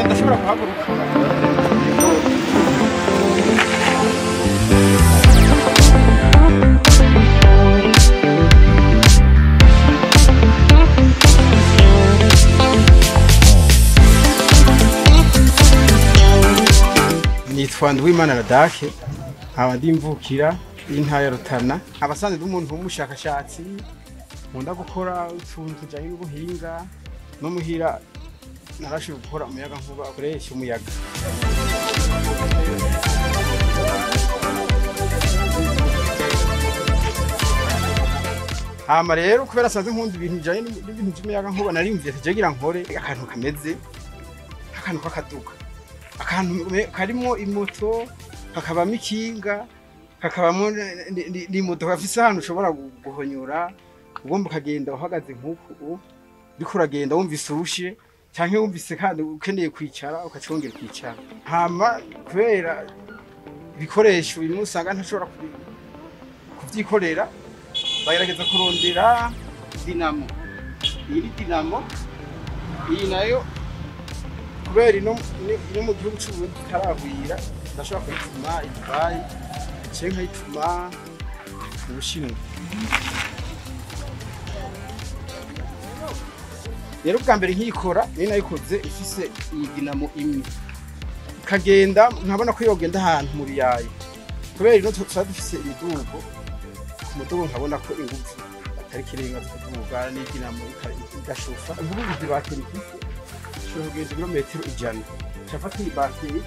Ndashobora kuhaguruka. Nitwa Nduwimana Radake, nkaba ndi imvukira y'intara ya Rutana. Abasanzwe ndi umuntu w'umushakashatsi, nkunda gukora utuntu tujanye n'ubuhinga, no muhira narashoboye gukora umuyaga nkuba ukoresha umuyaga. Hama rero kubera asanzwe nkunda ibintu bijanye n'ibintu vy'umuyaga nkuba, narimvye ati jegira nkore akantu kameze akantu k'akaduka, akantu karimwo imoto, kakabamo ikinga, kakabamo n'imodoka, gafise ahantu ushobora guhonyora, ugomba ukagenda uhagaze nk'uku uriko uragenda wumvise urushe canke wumvise kandi ukeneye kwicara ukacongera kwicara. Hama kubera ibikoresho bimwe usanga ntashobora kuvyikorera, bagerageza kurondera dinamo. Iyi ni dinamo, iyi nayo kubera ino mu gihugu c'Uburundi itaragwira, ndashobora kuyituma i Dubai canke nkayituma mu Bushinwa. Rero bwa mbere nkiyikora nari nayikoze ifise iyi dinamo imwe, ikagenda nkabona ko yogenda ahantu mu biyaya, kubera ino tuba dufise imidugo, ku mudugo nkabona ko inguvu atari ikirenga tukaduga n'idinamo igashufa. Nk'ubu izi bateri ifise ishobora kugenda ibirometero 100, nca iyi bateri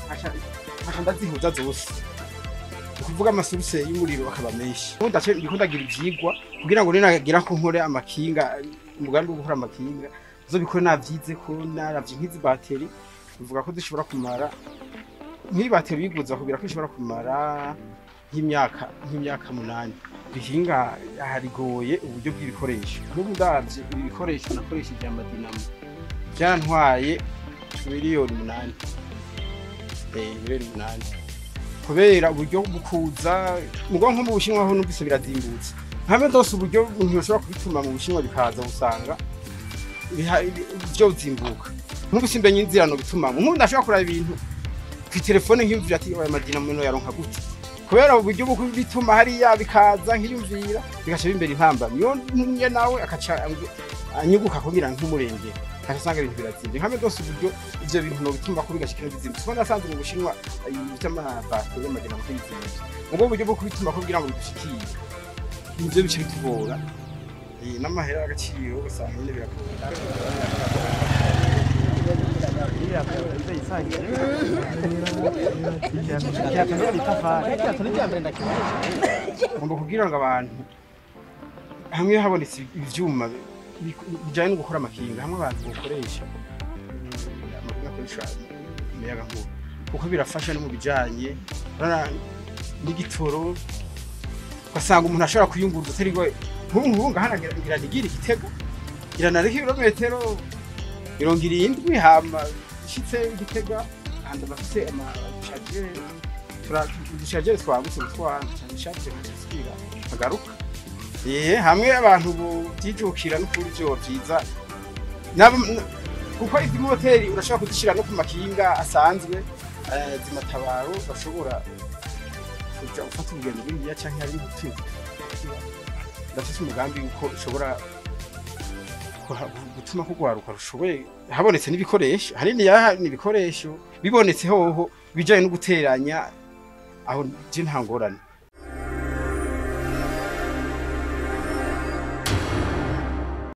nkaca ndazihuza zose, ni ukuvuga amasuruse y'umuriro akaba menshi. Ndiko ndagira ivyigwa kugira ngo ninagira ko nkore amakinga, umugambi wo gukora amakinga nzobikore navyize ko naravye nk'izi bateri, bivuga ko zishobora kumara nk'iyi bateri uyiguza kugira ko ishobora kumara nk'imyaka 8. Bihinga harigoye uburyo bw'ibikoresho. Nk'ubu ndavye ibi bikoresho nakoresheje amadinamo byantwaye miliyoni 8, miliyoni 8, kubera uburyo bukuza mugo nko mu Bushinwa ho numvise birazimbutse, nkamwe ndose uburyo ntiyoshobora kubituma mu Bushinwa bikaza usanga vyozimbuka. Nk'ubu simbenye inzira no bituma nk'ubu ndashobora kuraba ibintu ku telefone nkiyumvira ati oya madinamo no yaronka gute, kubera uburyo bwo bituma hariya bikaza nkiyumvira bigaca bimbera impambamyi, iyo ntumye nawe akaca anyuguka kugira nk'umurengera asanga ibintu birazimvye. Nkamwe ndose uburyo ivyo bintu no bituma ko bigashikira bizimvye, kuko nasanze mu Bushinwa ivy'amabateri y'amadinamo bizimvye, ubwo buryo bwo kubituma kugira ngo bidushikire nivyo bice bitugora, n'amahera y'agaciro ugasanga nyene biragora. Ngomba kugira ngo abantu hamwe habonetse ivyuma bijanye no gukora amakinga, hamwe abantu bokoresha amakinga akoresha imiyaga nkuba, kuko birafasha no mu bijanye n'igitoro, ugasanga umuntu ashobora kuyunguruza atari nk'ubu ngaha ngira nigire Igitega iranareka ibirometero 70, hama ishitse Igitega handi bafise amashajere, udushajere twagutse gutwara nca nsubira nkagaruka. Hamwe abantu bovyijukira n'ukuri vyoba vyiza, kuko izi moteri urashobora kuzishira no ku makinga asanzwe zimatabaro, bashobora kuja gufata urugendo runiniya canke hari n'utundi. Ndafise umugambi yuko ushobora gutuma kugwaruka rushoboye, habonetse n'ibikoresho hanini n'ibikoresho bibonetse hoho bijanye no guteranya, aho je nta ngorane.